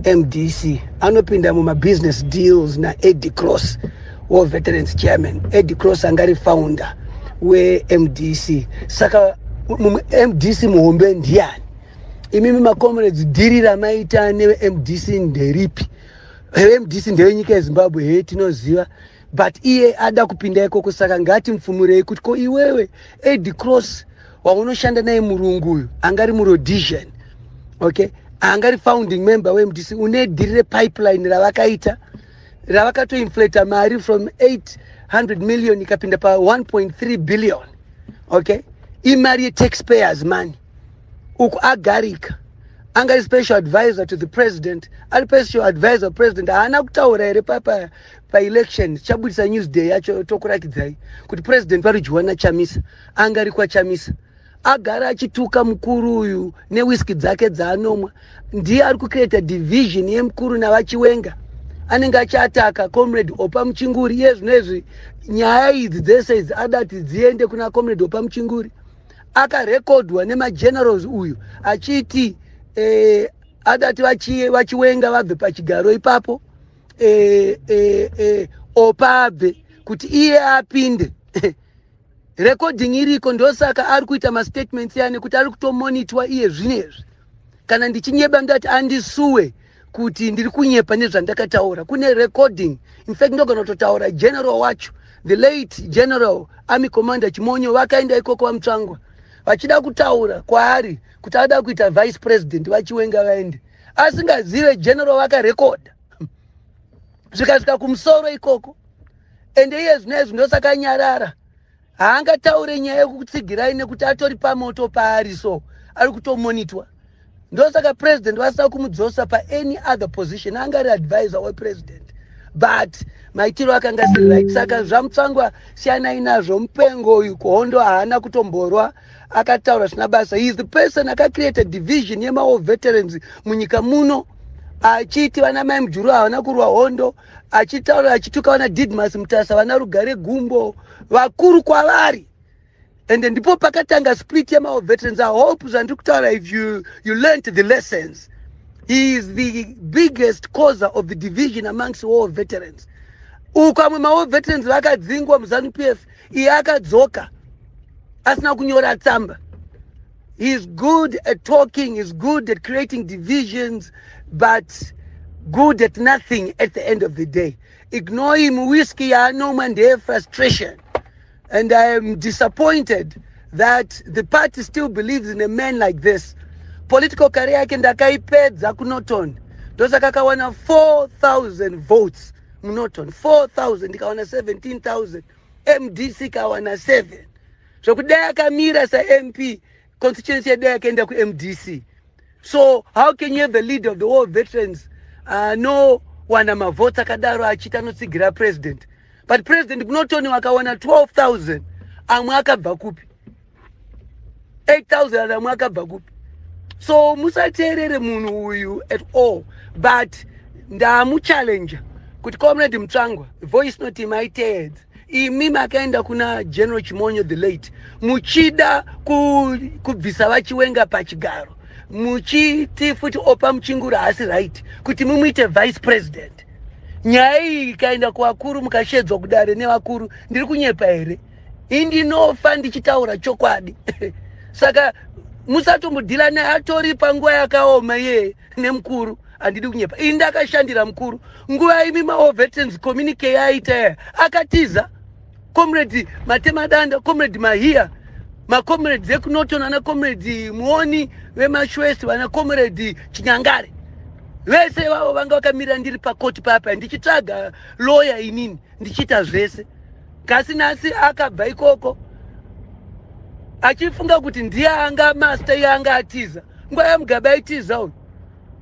MDC, anopinda mumabusiness deals naEddie Cross, war veterans chairman. Eddie Cross angari founder weMDC. Saka MDC muhombe ndiani? Imimi macomrades, dhiri ramaita neveMDC nderipi? VeMDC ndevenyika yeZimbabwe, he, tinoziva, but iye ada kupinda ikoko. Saka ngatimupfumurei kuti ko iwewe Eddie Cross waunoshanda naye, murungu uyu angari muRhodesian, okay, angari founding member weMDC, une dhiri repipeline ravakaita, ravakatoinflata mari from 800 million ikapinda pa1.3 billion, okay, imari yetaxpayers money. Uku agarika angari special advisor to the president, ari special advisor president, haana kutaura here papa paelection? Chabudisa Newsday yacho tokurakidzai kuti president varidyiwa naChamisa. Angari kwaChamisa, agara achituka mukuru uyu newhisky dzake dzaanomwa. Ndiye ari kucreata division yemukuru navaChiwenga. Anenge achiataka Comrade Oppah Muchinguri. Iye zvino izvi nyaya idzi dzese idzi adati dziende kuna Comrade Oppah Muchinguri. Akarekodwa nemagenerals uyu achiti adati vaChiwenga vabve pachigaro ipapo, Oppah abve kuti iye apinde. Recording iriko. Ndosaka ari kuita mastatements yani kuti ari kutomonitwa iye zvinezvi. Kana ndichinyeba, ndati andisuwe kuti ndiri kunyepa nezvandakataura. Kune recording. In fact, ndogona kutotaura general wacho, the late General Army Commander Chimonyo. Vakaenda ikoko vaMutsvangwa vachida kutaura kwaari kuti ada kuita vice president, vaChiwenga vaende. Asingazive general, vakarekodha zvikasvika kumusoro ikoko. Ende iye zvino izvi ndosaka nyarara, haangataure nyaya yekutsigirai nekuti atori pamoto paari, so ari kutomonitwa. Ndosaka president vasina kumudzosa paany other position. Anga ari advisor wepresident, but maitiro akanga asiri right. Saka zvaMutsvangwa siyanai nazvo. Mupengo uyu, kuhondo haana kutomborwa, akataura zvisina basa. He is the person akacreata division yemawar veterans munyika muno, achiti vana mai Mujuru havana kurwa hondo, achitaura achituka vana Didmas Mutasa, vana Rugare Gumbo, vakuru kwavari. Ende ndipo pakatanga split yemawar veterans. I hope zvandiri kutaura, if you learned the lessons. He is the biggest causer of the division amongst war veterans. Uko amwe mawar veterans vakadzingwa muZANU PF, iye akadzoka asina kunyora tsamba. He is good at talking, is good at creating divisions, but good at nothing at the end of the day. Ignore him. Whiskey yaanomwa ndeye-frustration, and I am disappointed that the party still believes in a man like this. Political career yake ndakaipedza kuNorton. Ndosaka akawana 4000 votes muNorton, 4000, ndikawana 17,000, MDC kawana 7. Zvokudai akamira saMP, constituency yedu yakaenda kuMDC. So how can you have a leader of the war veterans anowana mavotes akadaro achiti anotsigira president, but president kuNorton wakawana 12,000? Amwe akabva kupi? 8000 amwe akabva kupi? So musateerere munhu uyu at all. But ndamuchallenja kuti Comrade Mutsvangwa, voice note maiteedza imi makaenda kuna General Chimonyo the late muchida kubvisa vaChiwenga pachigaro, muchiti futi Oppah Muchinguri haasi right kuti mumuite vice president. Nyaya iyi ikaenda kuvakuru, mukashedzwa kudare nevakuru, ndiri kunyepa here? Indinofa ndichitaura chokwadi. Saka musatombodhila naye, atori panguva yakaoma iyeye nemukuru. Handidi kunyepa, ini ndakashandira mukuru. Nguva imi mawar veterans communique yaita ya, akatiza Comrade Matemadanda, Comrade Mahia, macomrades ekuNorton, vana Comrade Muoni vemashwesi, vana Comrade Chinyangare, vese vavo vanga vakamira. Ndiri pakoti papa ndichitsvaga loya, inini ndichiita zvese. Kasi nhasi akabva ikoko achifunga kuti ndiye anga master. Iye anga atiza nguva yaMugabe, aitiza uyu.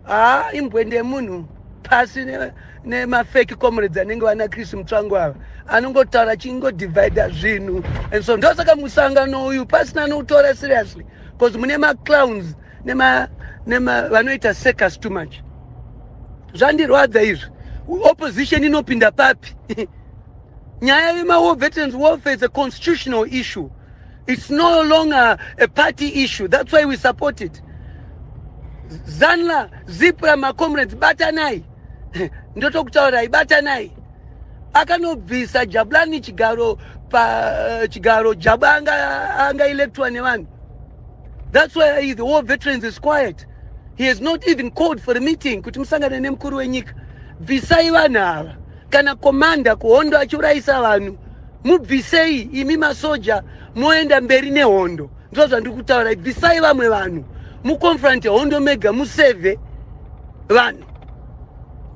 Haa, imbwende yemunhu. Pasi nemafake comrades anenge vana Chris Mutsvangwa ava, anongotaura achingodivhaidha zvinhu. And so ndosaka musangano uyu pasina noutora seriously, because mune maclowns nema vanoita circus too much. Zvandirwadza izvi. Opposition inopinda papi? Nyaya yemawar veterans welfare is a constitutional issue. It's no longer a party issue. That's why we support it. ZANLA, ZIPRA, macomrades, batanai. Ndotokutaurirai, batanai. Akanobvisa Jabulani chigaro pa chigaro. Jabu anga electwa nevanhu. That's why the war veterans is quiet. He has not even called for a meeting kuti musangane nemukuru wenyika. Bvisai vanhu ava. Kana commander kuhondo achiurayisa vanhu, mubvisei imi masoja, moenda mberi nehondo. Ndo zvandiri kutaura. Bvisai vamwe vanhu, muconfronte hondo mega, musevhe vanhu.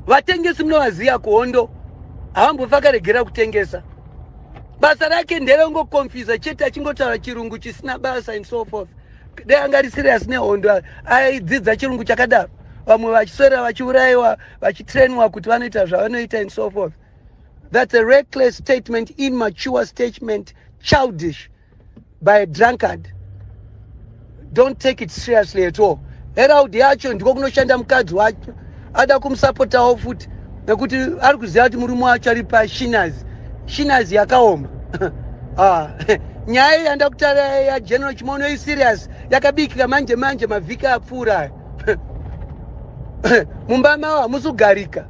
Vatengesi munovaziva kuhondo, havambofa akaregera kutengesa. Basa rake nderengoconfusa chete, achingotaura chirungu chisina basa and so forth. Dai anga ari serious nehondo, aidzidza chirungu chakadaro? Vamwe vachiswera vachiurayiwa, vachitrainwa kuti vanoita zvavanoita and so forth. That's a reckless statement, immature statement, childish, by a drunkard. Don't take it seriously at all. Herald yacho ndiko kunoshanda mukadzi wacho, ada kumusapotawo futi nekuti ari kuziva kuti murume wacho ari pashinas, shinazi yakaoma. Ah, nyaya yanda kutaura yaGeneral Chimono iserious, yakabikika manje manje mavhiki apfuura aya. Mumba mavo hamusi kugarika,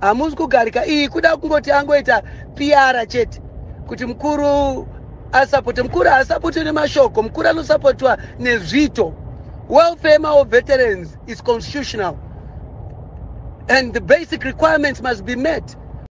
hamusi kugarika. Iyi kuda kungoti angoita PR chete kuti mukuru asapote. Mukuru haasapote nemashoko, mukuru anosapotwa nezvito. Welfare of veterans is constitutional and the basic requirements must be met.